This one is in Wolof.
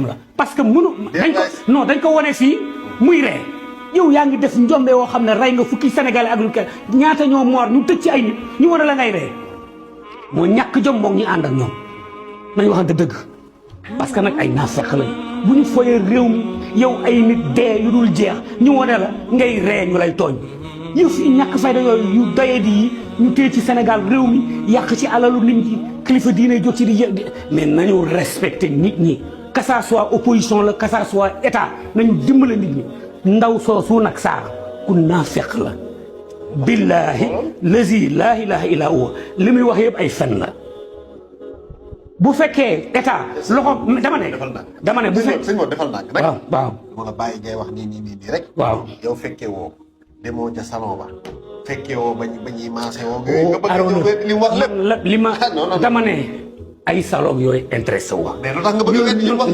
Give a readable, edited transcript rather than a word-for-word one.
la parce que mënu dañ ko wane fii muy ree yow yaa ngi def njombe woo xam ne rey nga fukki sénégalais ak lu kenn ñaata ñoo moor ñu tëj ci ay nit ñu war a la ngay ree moo ñàkk jom moom ñu ànd ak ñoom nañ waxante dëgg parce que nag ay naafeq lañ bu ñu foyee réew mi yow ay nit dee yu dul jeex ñu wane la ngay ree ñu lay tooñ yëf yi ñàkk fayda yooyu yu doyadi yi ñu téye ci Sénégal réew mi yàq ci alalu nit ñi kilifa diine jóg ci di mais nañu respecté nit ñi que ça soit opposition la que ça soit état nañu dimbale nit ñi ndaw soosu nag Sarr ku naafeq la billahi lazi laa ilaha illa huwa li muy wax yëpp ay fen la bu fekkee état loxo dama ne bu fekkee sëñ Modou defal naa rek waaw ma nga bàyyi ngay wax nii rek waaw yow fekkee woo demoo ca salon ba fekkee woo ba ñuy maase woo nga bëgg li wax lépp li ma dama ne ay salon yooyu intéressé wu mais lu tax nga bëgg li wax